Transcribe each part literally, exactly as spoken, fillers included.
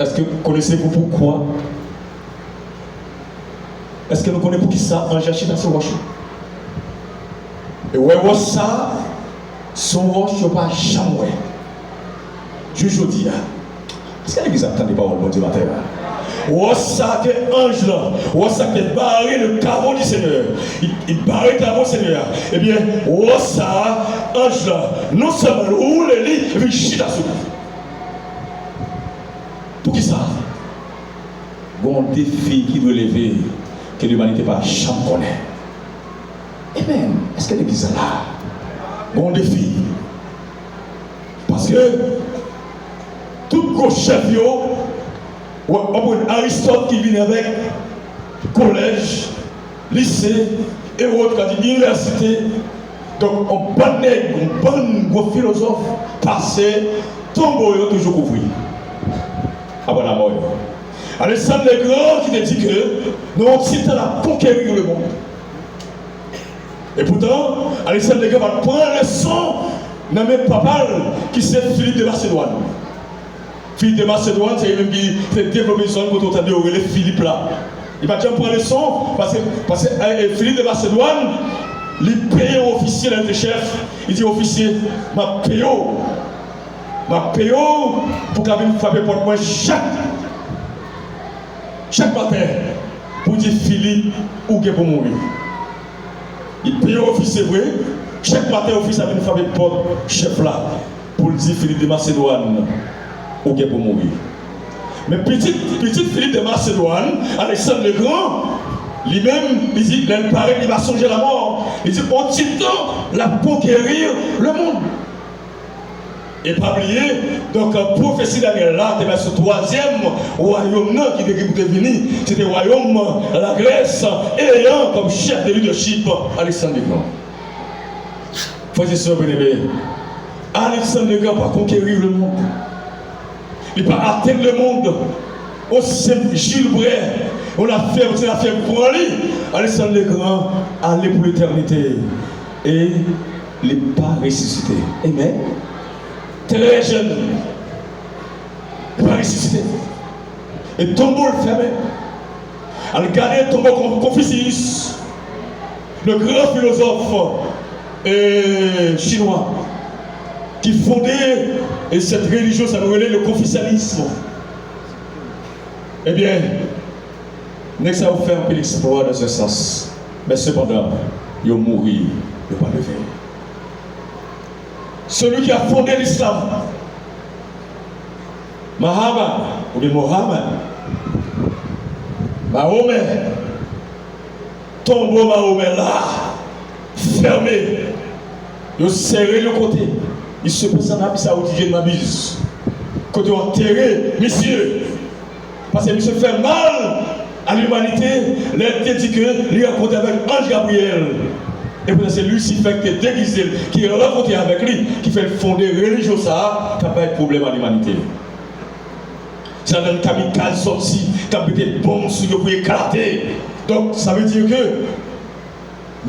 Est-ce que connaissez-vous pourquoi? Èske nou konnen poukisa anj la chita sou wòch la? E wè wòch sa a, se yon wòch yo pa janm wè. Jis jodi a. Èske legliz ap tande pawòl Bondye maten an? Wòch sa a ke anj lan, wòch sa a ki te bare le caveau du Seigneur. Li, li bare kavo Senyè a. Ebyen, wòch sa a, anj lan, non sèlman l woule li, epi l chita sou li. Poukisa? Gon defi ki dwe leve ke limanite pa janm konnen. Amen. Èske legliz la la? Gon defi. Paske tout gwo chèf yo, w ap konprann Aristòt ki vini avèk kolèj, lise, e wòt ka di inivèsite. Donk, yon bann nèg, yon bann gwo filozòf pase, tonbo yo toujou kouvri. Apre lanmò yo. Alexandre le Grand ki te di ke nan yon ti tan l ap konkeri lemonn. Epoutan, Alexandre le Grand pa t pran leson nan men papa l ki se Philippe de Macédoine. Philippe de Macédoine, se li menm ki te devlope zòn kote w tande yo rele Filip la. Li pa t janm pran leson, paske, paske, eh, eh, Philippe de Macédoine, li peye yon ofisye, lè l te chèf, li di, "Ofisye, m ap peye w. M ap peye w pou w ka vin frape pòt mwen chak, chak maten, pou w di Filip, ou gen pou mouri." Li peye ofisye vre, chak maten ofisye a vin frape pòt chèf la. Pou l di Filip de Macédoine, ou gen pou mouri. Men pitit, pitit Filip de Macédoine, Alexandre le Grand, li menm, li di, lè l parèt, li pa sonje lamò. Li di, on ti tan, l ap konkeri lemonn. E pa bliye, donk, pwofesi Danyèl la te bay sou twazyèm wayòm nan ki te gen pou te vini. Se te wayòm Lagrès, eyan kòm chèf de lidèchip Alexandre le Grand. Frè e sè byeneme, Alexandre le Grand pa konkeri lemonn. Li pa atenn lemonn. On senp jilbrè, on afè, on ti afè pran li. Alexandre le Grand ale pou letènite. E li pa resisite. Amen. Trè jèn. Li pa resisite. E tonbo l fèmen. Al gade tonbo Kon-, Konfisyis, le gran filozòf, eh, chinwa, ki fonde, eh, sèt relijyon sa nou rele le konfisyanism. Ebyen, nèg sa yo fè anpil eksplwa dans un sens, men sepandan, yo mouri, yo pa leve. Celui qui a fondé l'islam, Mahamad, oubyen Mohamed, Mahomè, tonbo Mahomè la fèmen. Yo sere l yon kote. Il se passe en Arabie Saoudite, je ne m'abuse. Kote yo antere misye. Paske misye fè mal a limanite lè l te di ke li rankontre avèk anj Gabriyèl. E poutan se Lisifè ki te degize l, ki rankontre avèk li, ki fè l fonde relijyon sa a k ap bay pwoblèm a limanite. Se ladan l kamikaz sòti, k ap mete bonm sou yo pou eklate. Donk, sa vle di ke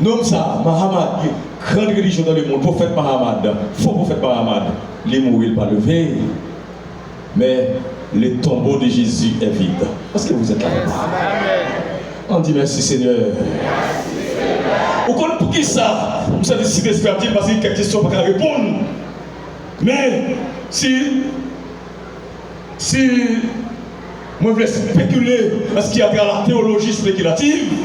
nonm sa a, Mahamad, gran relijyon dans le monde, pwofèt Mahamad, fo pwofèt Mahamad, li mouri, l pa leve. Mais le tombeau de Jésus est vide. Est-ce que vous êtes là avec moi? On dit merci Seigneur. Ou konn poukisa m santi si Sentespri ap di m, paske gen kèk kesyon m pa ka reponn. Men, si, si mwen vle spekile nan sa ki a travè la théologie spéculative,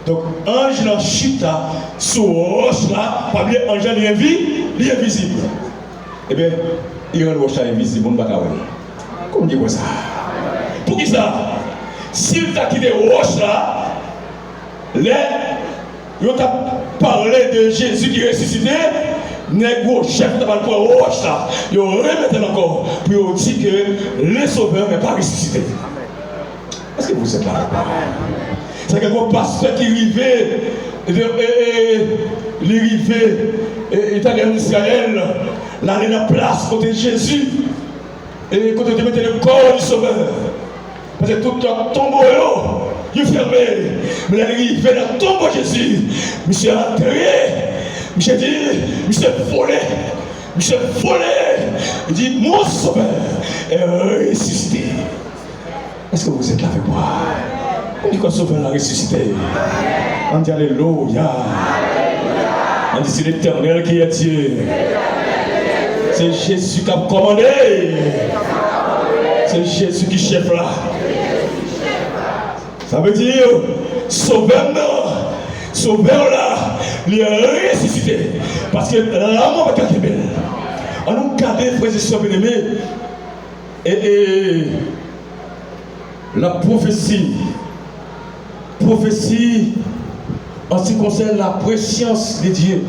donk, anj lan chita sou wòch la, pa bliye anj lan li envi-, li envizib. Ebyen, li rann wòch la envizib, moun pa ka wè l. Kòman ki kwè sa? Poukisa? Si l ta kite wòch la, lè yo t ap pale de Jezi ki resisite, nèg gwo chèf yo ta pral pran wòch la, yo remete l ankò pou yo di ke le Sauveur n'est pas ressuscité. Est-ce que vous êtes là avec moi? Sa gen yon pastè ki rive, e, e, e, li rive, e, li t ale ann Izrayèl, l ale nan plas kote Jezi, e kote yo te mete le corps du Sauveur. Paske tout lòt tonbo yo, yo fèmen. Men lè li rive nan tonbo Jezi, misye antre, misye di, misye vole. Misye vole, li di, mon Sauveur est ressuscité. Est-ce que vous êtes là avec moi? Pou di kwa Sovè la resisite. Ann di alelouya. Ann di se Letènèl ki est Dye. Se Jezi k ap kòmande. Se Jezi ki chèf la. Sa vle di, Sovè m nan, Sovè w la, li resisite. Paske lanmò pa ka kenbe l. Ann nou gade, frè e sè byeneme, e, e, la prophétie, prophétie en ce qui concerne la préscience de Dieu.